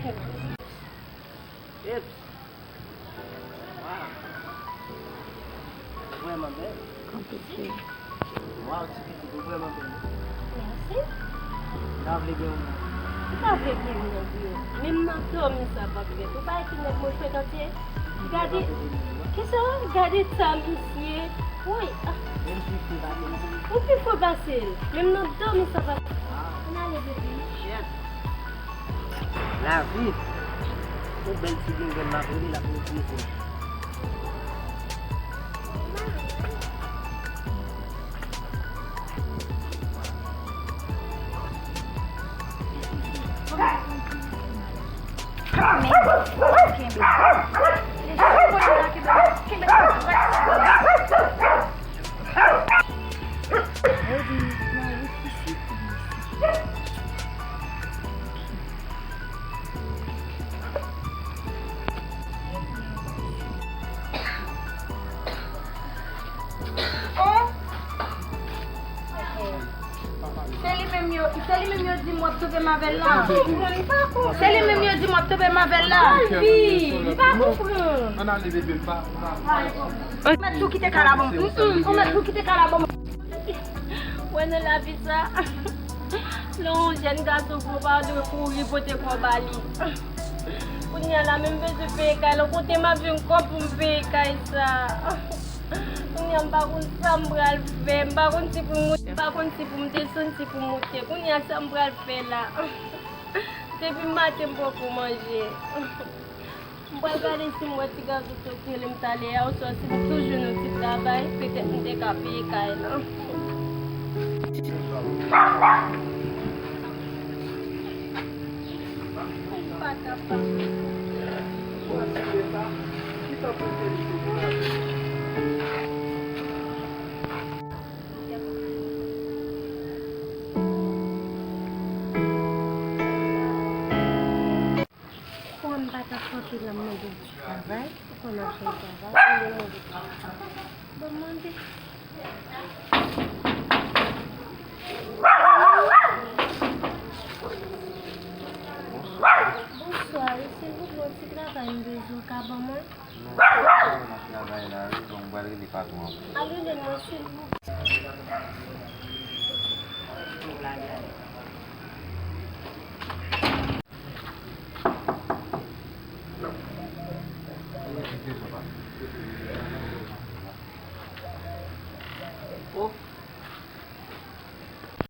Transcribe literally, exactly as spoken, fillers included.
Eps. Waw. Ou vrèman bèl. Kanpe tou. Waw, ti pitit, ou vrèman bèl. Mèsi. M ta vle gen yon nèg. Ou ta vle gen yon nèg, wi. Menm nan dòmi sa p ap fèt. Ou pa wè ki nèg mwen frekante? Gade, kisa? Gade sa, misye. Woy, ah. Menm pi fou pase l. Ou pi fou pase l. Menm nan dòmi sa p ap. Ah. Ann ale, bebe. Shit. Lavi. Yon bèl ti grenn grenn m ap rele l ap regrese. Oh! Se li menm yo, se li menm yo di m w ap twonpe m avè l la. M pa konprann, m pa konprann. Se li menm yo di m w ap twonpe m avè l la. Alvin, m pa konprann. Ann ale, bebe, m pa, m pa. Ou mèt tou kite kay la ban m. Mm, mm, ou mèt tou kite kay la ban m. Wè nan lavi sa, lè yon jèn gason fè w pa dwe kouri pote kò ba li. Kounye a la, menm bezwen peye kay la, kote m ap jwenn kòb pou m peye kay sa? Kounye a, m pa konn sa m pral fè, m pa konn si pou m, m pa konn si pou m desann, si pou m moute. Kounye a, sa m pral fè la? Depi maten, m poko manje. M pral gade si m wè ti gason sa yo ki rele m talè a, oswa si m tou jwenn yon ti travay, petèt m te ka peye kay lan. M pa kapab. Ou wè m pa t ap kanpe la, m mande w ti travay. Ou konn ap jwenn travay, ou vin mande travay. Bon, mande. Bonswa. Bonswa, wi, silvouplè, yon ti travay m bezwen, ou ka ban mwen? Non, m pa nan travay la, wi, bon, m pral rele patwon an. Al rele l mwen, silvouplè.